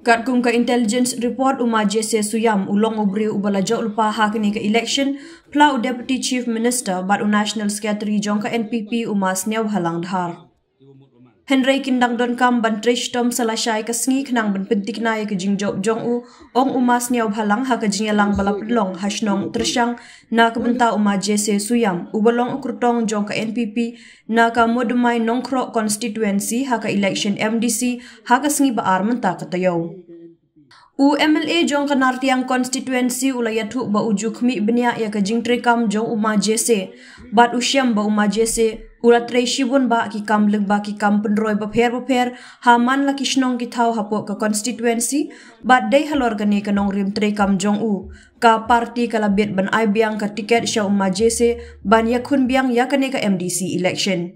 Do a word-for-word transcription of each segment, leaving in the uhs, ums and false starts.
Katkum ka intelligence report, u Ma J C Suyam u long u briew uba la jop lypa ha kane ka election, pla u Deputy Chief Minister bad u National Secretary jong ka N P P, u Ma Sniawbhalang Dhar. Hynrei kin dang donkam ban trei shitom sa lashai ka sngi khnang ban pyntikna ïa ka jingjop jong u, ong u Ma Sniawbhalang ha ka jingïalang ba la pynlong ha shnong Tyrshang na ka bynta u Ma J C Suyam, uba long u kyrtong jong ka N P P na ka Mawdymai Nongkroh constituency ha ka election M D C ha ka sngi ba ar mynta ka taïew. U M L A jong ka Nartiang constituency u la ïathuh ba u ju khmih bniah ïa ka jingtreikam jong u Ma J C, bad u shem ba u Ma J C u la trei shibun bah ki kam lyngba ki kam pynroi bapher bapher ha man la ki shnong ki thaw hapoh ka constituency, bad dei halor kane ka nongrim treikam jong u, ka party ka la bit ban ai biang ka tiket sha u Ma J C ban ïakhun biang ïa kane ka M D C election.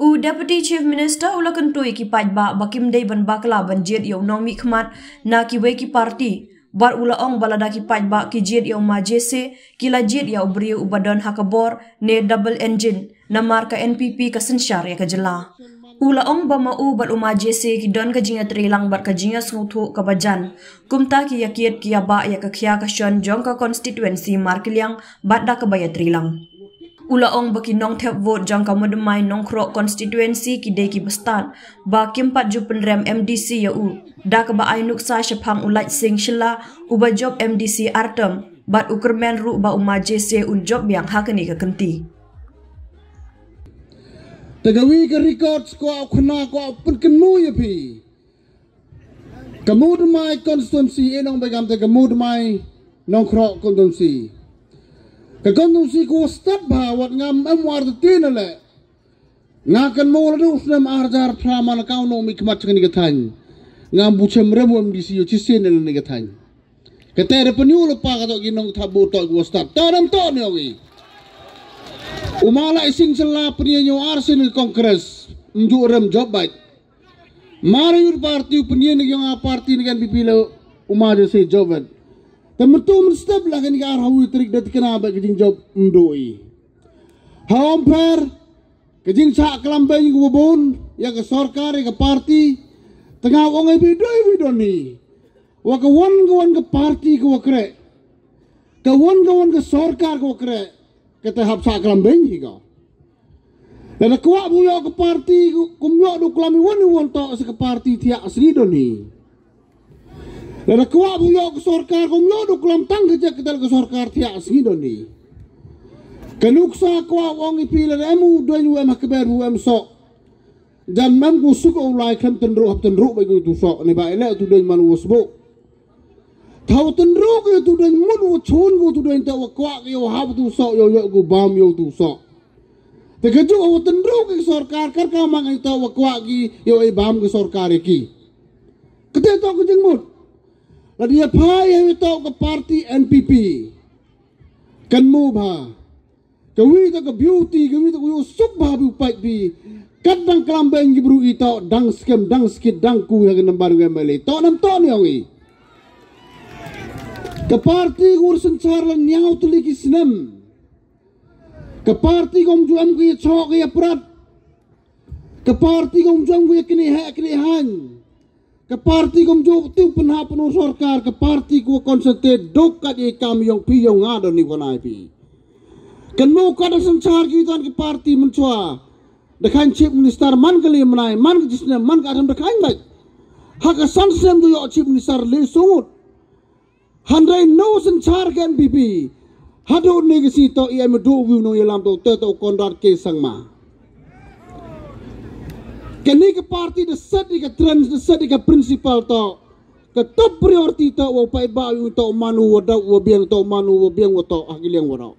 U Deputy Chief Minister u la kyntu ïa ki paidbah ba kim dei ban bakla ban jied ïa u nongmihkhmat na kiwei ki party, bad u la ong ba lada ki paidbah ki jied ïa u Ma J C, ki la jied ïa u briew uba don ha ka bor ne double engine, namar ka N P P ka synshar ïa ka jylla. U la ong ba ma u bad u Ma J C ki don ka jingïatreilang bad ka jingïasngewthuh kaba jan, kumta ki ïakit ki ïabah ïa ka khia ka shon jong ka constituency markylliang bad da kaba ïatreilang. U la ong ba ki nongthep vote jong ka Mawdymai Nongkroh constituency ki dei kiba stad, ba kim pat ju pynrem M D C ïa u, da kaba ai nuksa shaphang u Laitsing Shylla uba jop M D C ar term, bad u kyrmen ruh ba u Ma J C un jop biang ha kane ka kynti. Te kawi ka record kwah u khana, kwah u pynkynmaw ïa phi. Ka Mawdymai constituency, eh nong, ba kam te ka Mawdymai Nongkroh constituency. Ka constituency ka stad bha, wat ngam em war te tin le. Nga kynmaw la dei u snem ar hajar phra man ka u nongmihkhmat jong kane ka thaiñ. Ngam bu shem rem u M D C ïoh shisien na kane ka thaiñ. Kata da pynïoh lypa ka toh ki nongthep vote toh ka stad. Toh dang toh ne ong i. U Ma Laitsing Shylla pynïoh ar sien ka Congress. Ym ju rem jop bad. Mara ïa u party u pynïeng na ka ïong a party na ka N P P la u Ma J C jop bad. Te mynta mynstep la kane ka ar hawi tarik da tikna bad ka jingjop ym dei. Ha ym pher ka jingshah klam beiñ ka bun ïa ka sorkar ïa ka party. Te nga ong ai bidoi bidon ni. Wa ka wan ka wan ka party ka wa kreh. Ka wan ka wan ka sorkar ka wa kreh. Kata hap shah klam beiñ hi ka. Lada kwah bu ïoh ka party kum ïoh du klam i wan i wan toh sa ka party thiah sngi don hi. Lada kwah bu ïoh ka sorkar kum ïoh du klam tang ka jaka ka sorkar thiah sngi don hi. Ka nuksa kwah ong i phi lada em u don u em ha kber u em soh. Jan mem ku suk u lai khlem tynruh hap tynruh ba ku tu soh ne ba ele tu don man u sbu. Thaw tynruh ke tu don mut u chun ku tu don ta wa kwah ke u hap tu soh ïoh ïoh ku bam ïoh tu soh. Te ka ju u tynruh ke sorkar kar ka mang ai ta wa kwah ki ïoh ai bam ke sorkar ki. Kete to ke jingmut. La dia phai ai to ke party N P P. Kan mu ba. Ka wi ta ka beauty, ka wi ta ka wi suk ba bi u pait bi. Kat dang klam beng ki bru i to dang skem dang skit dang ku ha ka nambar ngi mele. To nam to ni ong i. Ka party gur synchar la niaw tuli ki snem. Ka party kom ju am ki chok ki aprat. Ka party kom ju am ki kini ha kini han. Ka party kom ju tu pynhap pynur sorkar, ka party ku concentrate dok kat i kam yong pi yong nga don ni kon ai pi. Kan mo ka da synchar ki tan ki party mynchwa. Da khan chief minister man ka li manai, man ka jisnem, man ka adam da khan bai. Ha ka san snem ju yo chief minister li sungut. Handai no synchar ka N P P. Hado ni ka si to i am do wi no i lam to te to Conrad K Sangma. Kani ka party da set i ka trend, da set i ka principle to. Ka top priority to wa pai ba yu to manu wa dau wa biang to manu wa biang wa to ah ki liang wa dau.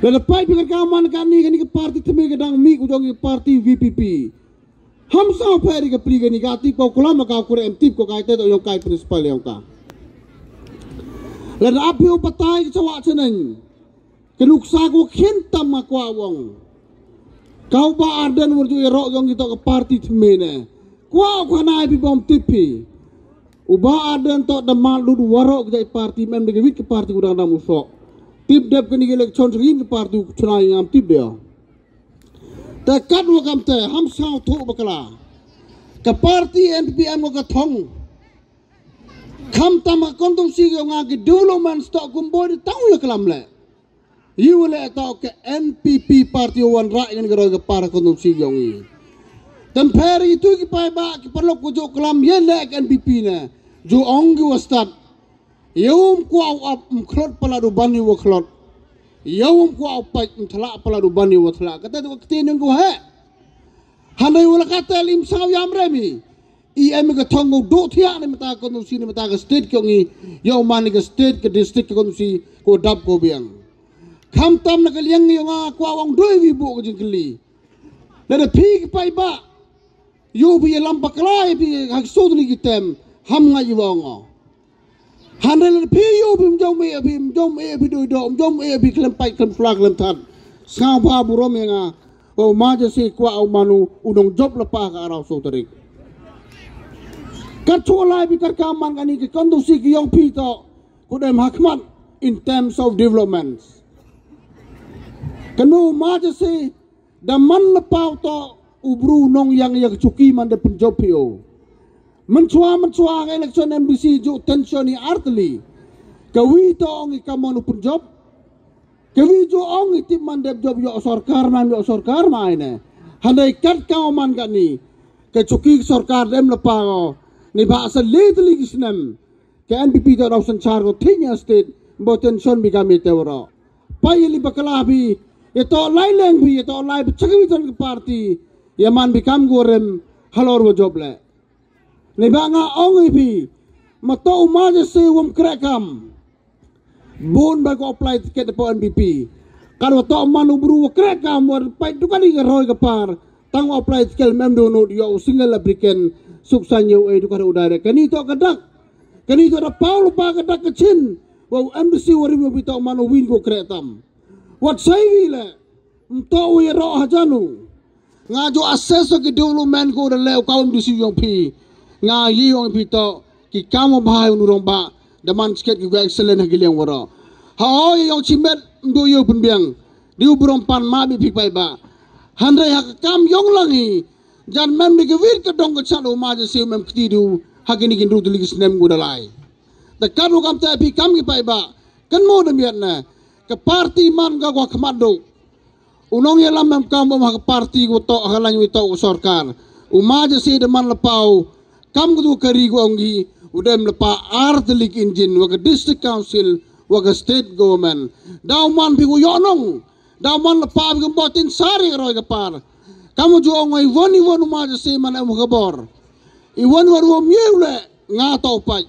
Lada pai pi ka man kani kani ka party temi ka dang mi ku jong ka party V P P. Ham sa pai ri ka pri kani ka ti ko kulam ka kure em tip ko kai te to yong kai principle yong ka. Lada api u patai ka chawa cheneng. Ka nuksa ko khin tam ma kwa wong. Kau ba Ardent wor ju ro yong ki to ka party temi ne. Kwa ko na bi bom tip pi. U ba Ardent to da mal lut waro ka jai party mem de ka wit ka party ku dang dam u so. Tip dep kani ka election rin ka party ku chuna ngam tip de. Ta kat wa kam te ham saw thu bakla. Ka party N P P em ko ka thong. Kham tam ka constituency yong nga ki development stoh kum boi di tang u ya klam le. Yu le to ke N P P party wan ra ngan ka roi ka par constituency yong i. Tem pher itu ki paidbah ki parlok ko jo klam ye le ke N P P ne. Jo ong ki wa stad. Yum kwah u ap mkhlot pala du ban yu wa khlot. Yum kwah u pait mthlak pala du ban yu wa thlak. Kata tu kti nung ko he. Hanai wala kata lim saw yam remi. I em ka thong ko do thiak ni mata ko nusi ni mata ka state ko ngi. Yo man ka state ka district ko nusi ko dap ko biang. Kham tam na ka liang yo nga kwah wang doi wi bo ka jingkli. Lada phi ki paidbah. Yo phi lam paklai phi hak so ni ki tem. Ham nga i wang o. Hanrel phi yo phi mjom e phi mjom e phi doi do mjom e phi klem pai klem fla klem than. Sngau ba burom ya nga. O ma je si kwah o manu u nong jop lepa ka arau so tarik. Kat so lai phi kat ka man kani ki constituency ki yong phi to. Ku dem hakmat in terms of developments. Kanu ma je si Da man lepa u to u bru nong yang ya ka chuki man da pynjop phi o. Mynchwa mynchwa ka election M D C ju tension i artli. Ka wi to ong i kamon u pynjop. Ka wi ju ong i tip man dep jop yo sorkar man yo sorkar mai ne. Handai kat ka man ka ni. Ka chuki sorkar dem lepa o. Ni ba sa le tli ki snem. Ka N P P to dau sanchar ko thinya state bo tension bi kami te waro. Pai li bakla bi ya to lai leng bi ya to lai bi chakwi ton ka party ya man bi kam go rem halor wo job le. Ni ba nga ong i bi ma to u ma je se wam krek kam. Bun ba ko apply ticket po N P P. Kan wa to man u bru wa krek kam wa pai dukan i ka roi ka par. Tang wa apply ticket mem do no yo u single applicant suk san yo e dukan u direct. Kani to ka dak. Kani to da pau lupa ka dak ka chin. Wa u M D C wa rim wa bito man u win ko krek tam. Wat sai wi le. Mto wi ro hajanu. Nga jo assess ki development ko da le u ka u M D C yong phi. Nga yi yong phi to ki kam wa bahai u nurong ba. Da man ticket ki gwa excellent ha ki liang waro. Ha o yi yong chimet mdo yo pun biang. Di u burom pan ma bi phi pai ba. Handai ha ka kam yong lang hi. Jan mem ni ka wit ka dong ka chat u ma je si mem kti du ha kini kin ru tuli ki snem gu dalai. Da kan u kam te phi kam ki pai ba kan mo da miat na ka party man ga gwa khmat do. U nong ya lam mem kam bom ha ka party gu to ha lain wi to u sorkar. U ma je si da man la pau kam gu du kari gu ong gi u dem la pa ar tuli ki engine wa ka district council wa ka state government. Da u man phi gu yo nong. Da man la pa bi kumbo tin sari roi ka par. Kamu ju ong i won i won u ma je si man em ka bor. I won won won miu le nga to pai.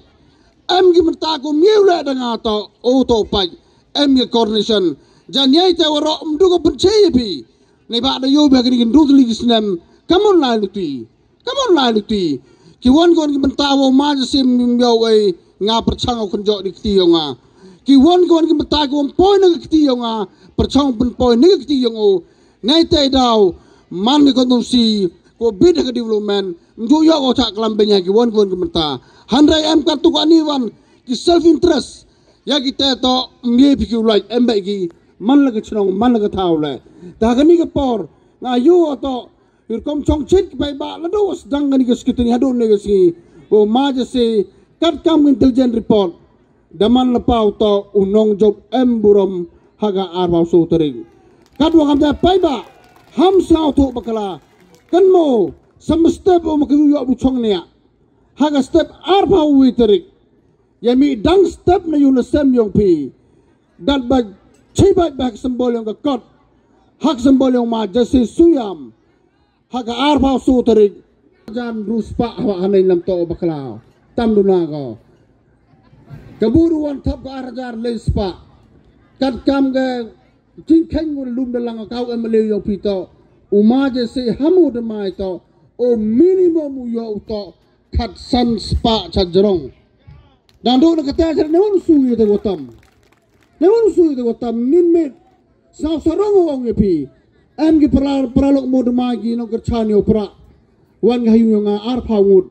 Em ki menta ku miu le da nga to o to pai. Em ki coordination. Jan yai te waro mdu ko penche pi. Ni ba da yo ba ki ndu li ki snem. Kamu lai luti. Kamu lai luti. Ki won ki won ki menta wo ma je si miu ai nga perchang o kunjo di kti yo nga. Ki won ki won ki menta ki won poi na ki kti yo nga. Perchang pun poi na ki kti yo ngo. Ngai te dau man ki kontum si ko bit ka development. Mju yo ko chak lam benya ki won ki won ki menta. Handai em ka tu ka ni wan ki self interest. Ya ki te to mye pi ki ulai em ba ki man la ka chnong man la ka thau le. Ta ka ni ka por nga yo to Yrkom chong chit ki pai ba la do was dang ni ka skitini hadu ne ka si. O ma je si kat kam intelligent report. Da man la pau to u nong job em burom ha ka ar pau so tarik. Kat wa kam da pai ba ham sao to bakala. Kan mo sam step o ma ka yu yo bu chong ne. Ha ka step ar pau wi tarik. Ya mi dang step na yu na sem yong pi. Dat ba chi ba ba ka symbol yong ka kot. Ha ka symbol yong ma je si suyam. Ha ka ar pau so tarik. Jan ru spah ha wa hanai lam to bakla. Tam duna ko. Ka buru wan thap ka ar hajar le spah. Kat kam ka jingkheng ngun lum da lang ka u M L A yo pito. U ma je si hamu da mai to. O minimum u yo u to. Kat san spah cha jrong. Dan do na kata cha ne wan su yo te watam. Ne wan su yo te watam min mit. Sa sarong ong ya pi. Em ki pra pra lok mo de ma ki no kerchan yo pra. Wan ga yu nga ar pau ngut.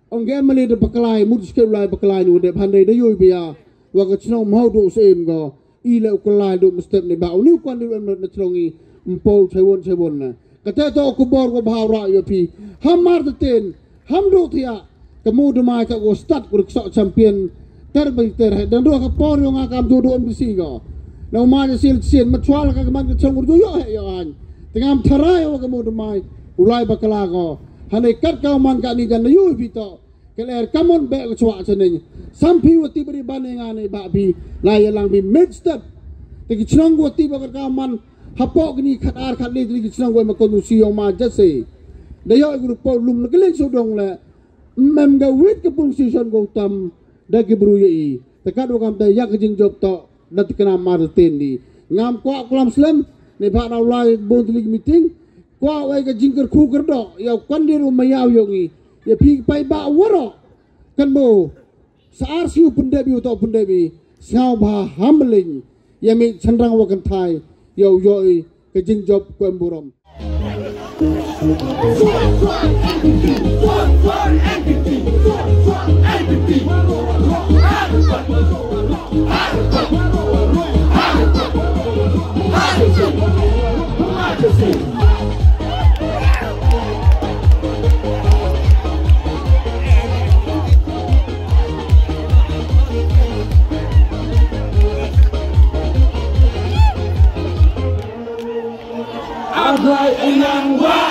Ong ge mali de baklai mut sket lai baklai nu de phandai de yo bia. Wa ka chno mau do sem go. I le u kalai do mstep ne ba u ni kwan de em na chnong i. Mpo chai won chai won na. Kata to ku bor ko bha ra yo pi. Hamar de ten. Ham duh thiah, ka Mawdamai ka ko stad ko ksok champion ter bai ter he. Dang duh ka por ïong nga kam duh duh M D C ko. Na u ma ja sil sien ma chwal ka man ka chong ko duh ïoh he ïoh ain. Te ngam tharai wa ka Mawdamai u lai bakla ko. Hane kat ka man ka ni jan na yu pito. Ka ler kamon be ka chwa chaneng. Sam phi wa ti bari ban nga ne ba phi la ya lang bi mid step. Te ki chnong wa ti ba ka man hapoh kini khat ar khat le te ki chnong wa ma kon si ïong ma jase. Da ïoh group po lum na ka leng sodong le. Mem ga wit ka pung si shon go tam da ki bru ya i. Te kat wa kam te yak ka jingjop to da te kana mar te ten di. Ngam kwah klam slem ne ba na u lai bon te li meeting. Kwah wai ka jingkyrkhu kyrdoh ya u kwan di ru ma yaw yong i. Ya phi pai ba waro kan bo. Sa ar si u pyndep i u to pyndep i. Sngaw ba hamling. Ya mi chanrang wa kan thai. Ya u yoi ka jingjop kwem burom. Abai inang wa